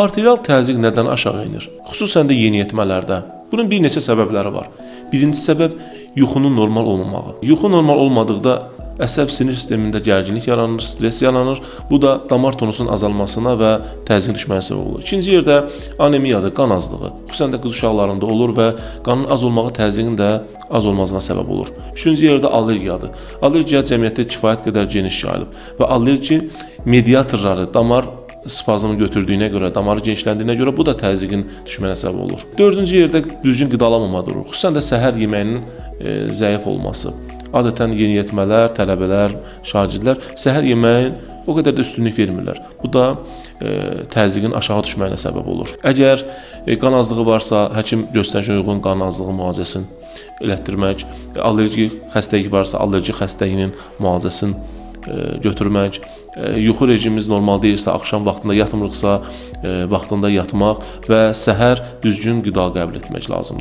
Arterial təzyiq nədən aşağı enir? Xüsusən də yeniyetmələrdə. Bunun bir neçə səbəbləri var. Birinci səbəb yuxunun normal olmamağı. Yuxu normal olmadıqda əsəb sinir sistemində gərginlik yaranır, stres yaranır. Bu da damar tonusunun azalmasına və təzyiqin düşməyinə səbəb olur. İkinci yerdə anemiyadır, qan azlığı. Xüsusən də qız uşaqlarında olur və qanın az olmağı təzyiqin də az olmasına səbəb olur. Üçüncü yerdə allergiyadır. Allergiya cəmiyyətdə kifayət qədər geniş yayılıb və allergi mediatorları damar spazmı götürdüyünə görə, damarı genişləndiyinə görə bu da təzyiqin düşməyinə səbəb olur. Dördüncü yerdə düzgün qidalanmama durur. Xüsusən də səhər yeməyinin zəif olması. Adətən yeniyetmələr, tələbələr, şagirdlər səhər yeməyin o qədər də üstünlük vermirlər. Bu da təzyiqin aşağı düşməyinə səbəb olur. Əgər qan azlığı varsa, həkim göstərişinə uyğun qan azlığı müalicəsini elətdirmək, allergi xəstəlik varsa, allergi xəstəliyinin müalicəsini götürmək, yuxu rejimimiz normal deyilsə, axşam vaxtında yatmırıqsa, vaxtında yatmaq və səhər düzgün qida qəbul etmək lazımdır.